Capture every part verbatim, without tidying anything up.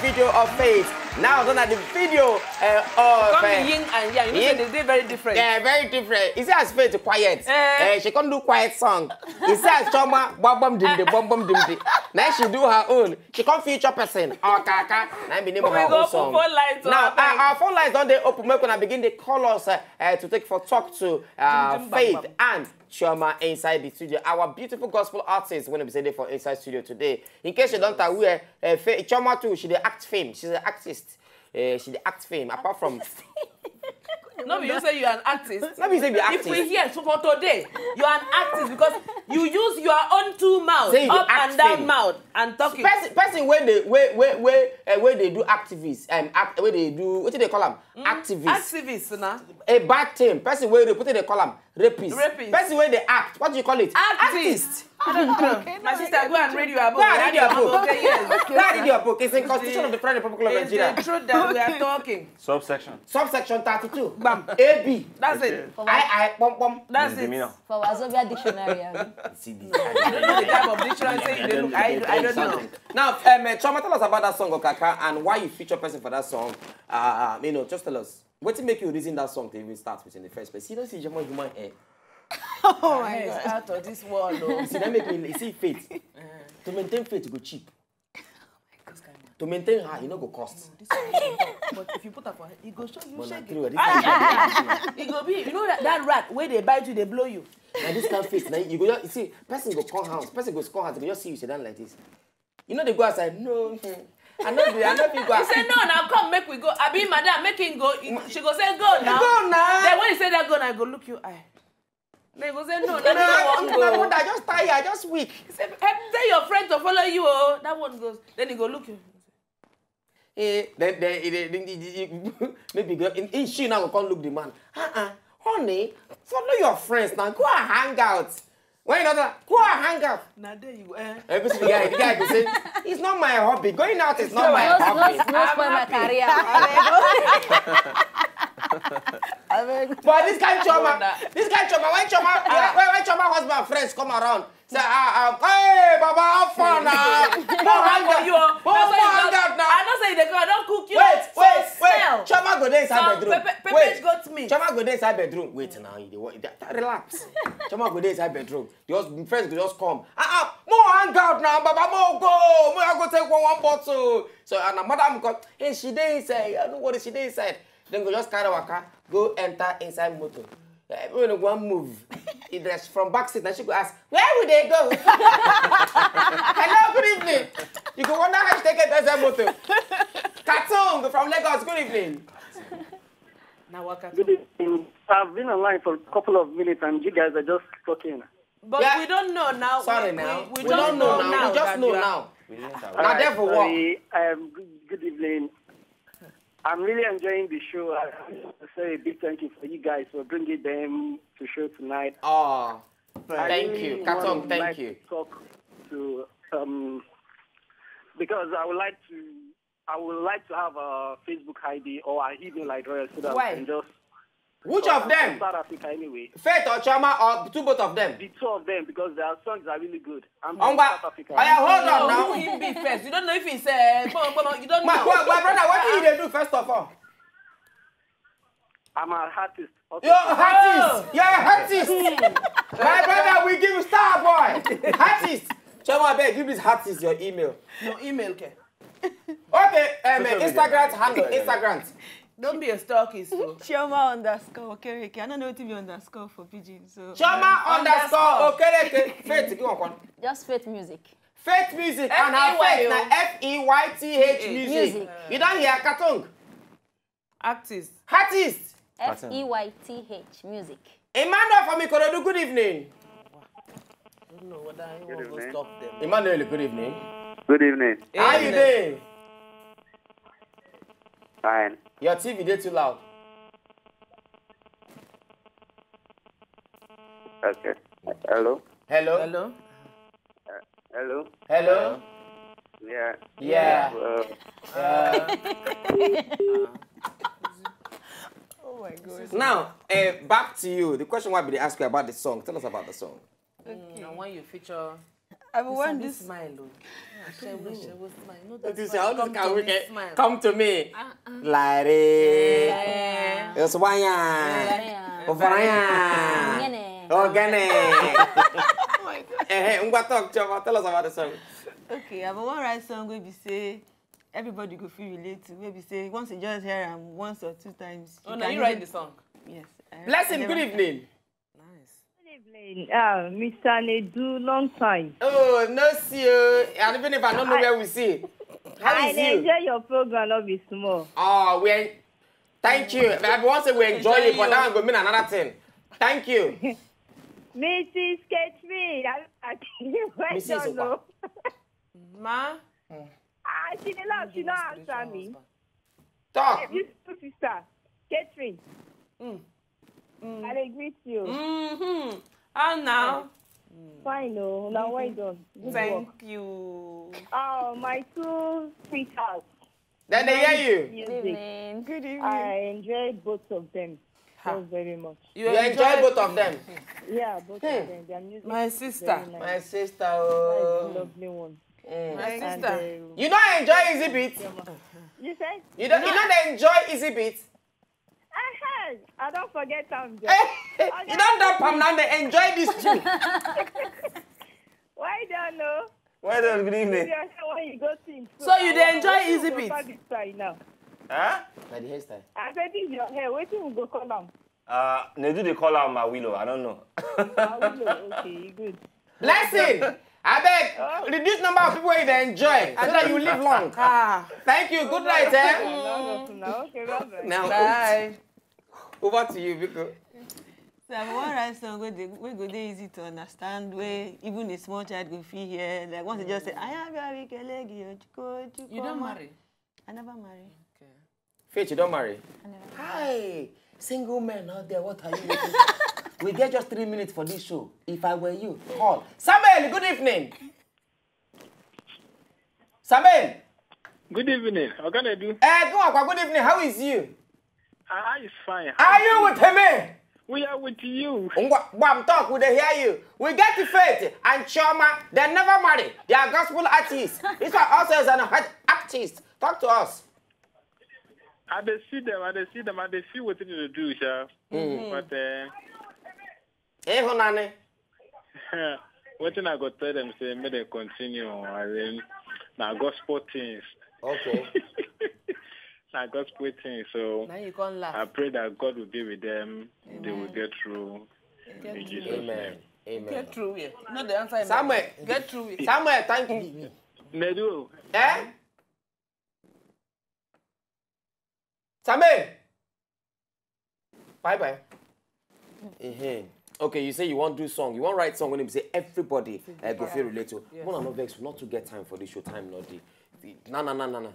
Video of Faith. Now, don't have the video uh, of Come uh, be yin and yang. You know, yin- say they dey very different. Yeah, very different. You see as Faith quiet. Eh. Eh, she can't do quiet song. You see as Chioma, bum bum dim di, bum bum dim di. Now she do her own. She can't feature person. Oh, kaka. Now be name of We her go own open song. phone lines, oh, Now, abeg. uh, our phone lines don't they open. Make una begin to call us uh, uh, to take for talk to uh, Jim, jim, bam, Faith bam. and Chioma inside the studio. Our beautiful gospel artists when we say they for inside studio today. In case you don't aware, uh, Faith, Chioma too, she dey act film. She's an artist. Uh, she dey act film. Apart from No, be you say you're an artist. No, be say be If we artist. Hear so for today, you're an artist because you use your own two mouths, Say you dey up act and down film. Mouth, and talking. Person, person where they where where where uh, where they do activists, um, act, where they do what do they call them? Activists. Activists, na. A bad thing. Person where they put it, they call them rapists. Rapists. Person where they act, what do you call it? Artist. I don't know. My sister, go and read your book. Go and read your book. Okay, yes. Go and read your book. It's in Constitution of the Federal Republic of It's the Nigeria. Truth that we are talking. Subsection. Subsection thirty-two. Bam. A B. That's it. I I pom pom. That's it. Misdemeanor. For Wazobia dictionary, abi? C D. I don't know the type of dictionary say you dey look. I, I don't know. Now, um, uh, Chioma, tell us about that song, Okaka, and why you feature person for that song. Uh, you know, just tell us. What make you reason that song to even start with in the first place? You don't see Chioma human hair. Oh my Hey, God. Out of this world, oh. See, that make me see Faith. To maintain Faith, go cheap. To maintain her, you know, go cost. This one, but if you put up for her, it go show you But na shege. true, this Ah, kind yeah, yeah. It go be, you know that, that rat where they bite you, they blow you. And this kind of face, now you go, you see, person go come house, person go come house, they just see you sit down like this. You know, they go outside, no, hmm, I know, they, I know people go He say no, now come make we go. Abi, madam, make him go. He- She go say go now. Go now. Then when he say that go, now I go look you eye. Then he go say no, No, that no I, one I, go. I just tired, I just weak. He say, "Hey, tell your friend to follow you, oh." That one goes. Then he go look you. Eh, then, then, eh, then, then, eh, eh, maybe go, in, in she now go come look the man. Uh-uh. Honey, follow your friends now. Go and hang out. When you know that, go and hang out. Now there you go. Eh. Every single guy, the guy go say, it's not my hobby. Going out is not my No, no, hobby. no spoil my career. Abeg. But this kind of Chioma, Wonder. This kind of Chioma, when Chioma, when, when, when Chioma husband friends come around, say, ah, ah, hey, Baba, how far now? More hang out. You, oh. More, That's why more you hang just- out now. I don't say they go. I don't cook you. Wait, So wait, wait. smell. Chioma go there inside Some bedroom. pepper, pepper Wait. Goat meat. Chioma go there inside bedroom. Wait now, you dey wa- that- relax. Chioma go there inside bedroom. Just friends go just come. Ah, ah, more hang out now, Baba, more go. More I go take one, one bottle. So and the madam go, hey, she dey inside. I don't worry, she dey inside. Then go just carry waka, go enter inside motor. Eh, when you go and move, it is from back seat. Now she go ask, where would they go? Hello, good evening. You go wonder how she take it as a motor. Katung from Lagos, good evening. Now waka. Good evening. I've been online for a couple of minutes and you guys are just talking. But Yeah. We don't know now. Sorry we, now. We, we don't know now. We just that know you are- now. We didn't Now aware. therefore what? Sorry, um, good, good evening. I'm really enjoying the show. I want to say a big thank you for you guys for bringing them to show tonight. Oh, I thank really you. would Katung, thank like you. To talk to um because I would like to I would like to have a Facebook I D or an email address so that Why? I can just Which of them? South Africa anyway. Faith or Chioma or two both of them? The two of them because their songs are really good. I'm from Ongba, South Africa. Oya, hold on No, now. Who him be first? You don't know if he's uh, bon, bon, you don't My, know. my, my brother, what do you dey do first of all? I'm an artist. Okay. You're an artist. You're an artist. My brother, we give you star boy. Artist. Chioma, abeg, give this artist your email. No email, ke. Okay, um, Social media. Instagram handle, Instagram. Don't be a stalkist. So. Chioma underscore Okereke. I don't know what to be underscore for pidgin. So Chioma underscore Okereke. Faith, give one. Just Faith Music. Faith Music and her F E Y Faith O. Na F E Y T H music. Music. You don't hear Katung? Artist. Artist. F E Y T H Music. Emmanuel from Ikorodu, good evening. I don't know whether I want to evening. Stop them. Emmanuel, good evening. Good evening. How you doing? Fine. Your T V dey too loud. Okay. Hello. Hello? Hello. Hello. Hello? Yeah. Yeah. Uh, Uh, Oh my God. Now, uh, back to you. The question why we dey ask you about the song. Tell us about the song. Mm, and when you feature I will want this. Smile o. Ashewo, ashewo smile. No, That that is smile. how this Come can to we me, get smile. Come to me. Ah, ah. Lare. Yeah. Oswanya. Yeah. Ofaranya. Ngene. Ogene. Oh my God. Eh, eh, Ngwa, talk, Chioma, tell us about the song. Okay, I wan write song wey be say everybody go fit relate to. Wey be say once you just hear am once or two times. Oh, now you write the song. Yes. I- Blessing, I good never- evening. Nice. Good evening, uh, Mister Nedu, long time. Oh, no see you. And even if I don't know where we see. How I is dey you? Enjoy your program, no be small. Oh, we en- thank you. I want to say we enjoy Enjoy it, but you. That one go mean another thing. Thank you. Missus Catherine, I, I, well Missus done, Oba. No. Ma. Ah, she dey laugh, she no answer me. Talk. Beautiful sister, Catherine. Mm. I dey greet you. Mm-hmm. How now? Fine, oh, now well done. Good work. Thank you. Oh, my two sweethearts. Then they hear you. Music. Evening. Good evening. I enjoy both of them Ha. so very much. You You enjoy enjoy both of them. Yeah, both Hmm. of them. Their music My is sister. very nice. My sister. That is Oh. a lovely one. Mm. My And, sister. uh, You don't enjoy Easy Beat. You said? You don't. You don't enjoy Easy Beat. Uh-huh. I don't forget them. Eh, you don't dump am now. They enjoy this too. Why don't know? Well done, good evening. Your hair when you go sing. So you dey enjoy Wetin we Easy go Beat? Call this time now. Huh? By the hairstyle. I said this is your hair. Wetin we go call am? Uh, they do they call her Mawilo. I don't know. Awilo. Okay, good. Blessing. I beg, reduce number of people you dey enjoy so that you live long. Ah. Thank you. Good night, eh? No, no, no. Okay, bye bye. Now, Bye. Over to you, Biko. So I wan write song wey dey wey go dey easy to understand, wey even a small child go fit hear. Like once you just say, "Aya gari kelegi ojiko ojiko." You don't marry? I never marry. Okay. Faith, you don't marry. I never. Hi, single men out there, what are you waiting for? We get just three minutes for this show. If I were you, call. Samuel, good evening. Samuel. Good evening. How can I do? Eh, good, good evening. How is you? Ah, it's fine. Are you with me? We are with you. Ngwa- Bam talk, we dey hear you. We get the Faith and Chioma. They never marry. They are gospel artists. This one also is an art- artist. Talk to us. I dey see them. I dey see them. I dey see what they do, sha. But uh, Hey, Honane. Wetin I go tell them say make dem continue. I mean, na gospel things. Okay. Na gospel things. So Now you can't I laugh. Pray that God will be with them. They will get through. Get In through. Jesus' Amen. name. Amen. Get through here. No, the answer is Samuel. Get through here. Samuel, thank you. Nedu, Eh? Samuel. Bye bye. Uh-huh. Okay, you say you want do song. You want write song when you say everybody uh, go feel relate to. Yes. Mona no vex, not to get time for this show. Time not the. the- No, no, no, no, no.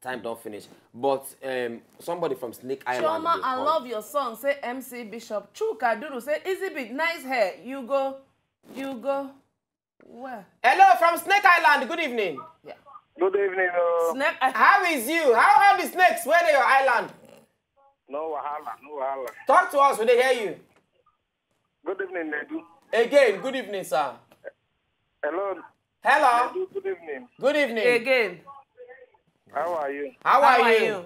Time don't finish. But um, somebody from Snake Island. Chioma, dey I call. Love your song. Say M C Bishop. Chuka Duru say Easy Beat, nice hair. You go, you go. Where? Hello from Snake Island. Good evening. Yeah. Good evening. Uh, Snake. I, How is you? How are the snakes? Where dey your island? No wahala, no wahala. Talk to us. We dey hear you. Good evening, Nedu. Again, good evening, sir. Hello, Hello. Nedu. Good evening. Good evening. Again. How are you? How are you?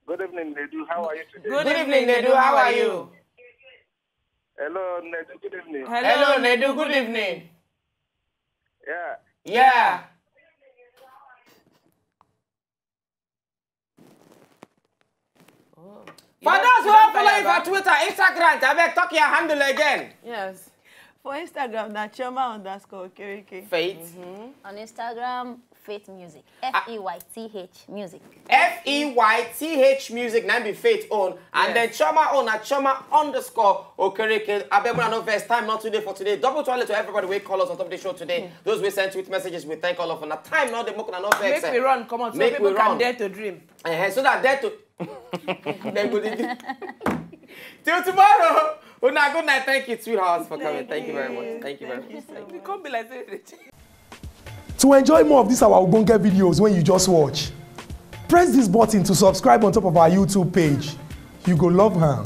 Good evening, Nedu. How are you today? Good Good evening, evening, Nedu. How are you? Hello, Nedu. Good evening. Hello, Nedu. Good evening. Yeah. Yeah. Oh. For You those don't- who you are don't following follow for Twitter, Instagram, I beg talk your handle again. Yes. For Instagram, na Chioma underscore Okereke. Faith. On Instagram, Faith Music. F E Y T H Music. F E Y T H Music, na be Faith own. And then Yes. Chioma own at Chioma underscore Okereke. I beg una no vex, time not today for today. Double toilet to everybody wey call us on top of the show today. Those wey send tweet messages, we thank all of them. Time not the make una no vex. Make we run, come on, so Make people we can run. Dare to dream. Uh, so that dare to. They go dey. Till tomorrow. Una good night. Thank you, sweethearts, for coming. Thank you very much. Thank you very much. We come be like say they change. To enjoy more of these our ogbonge videos when you just watch, press this button to subscribe on top of our YouTube page. You go love am.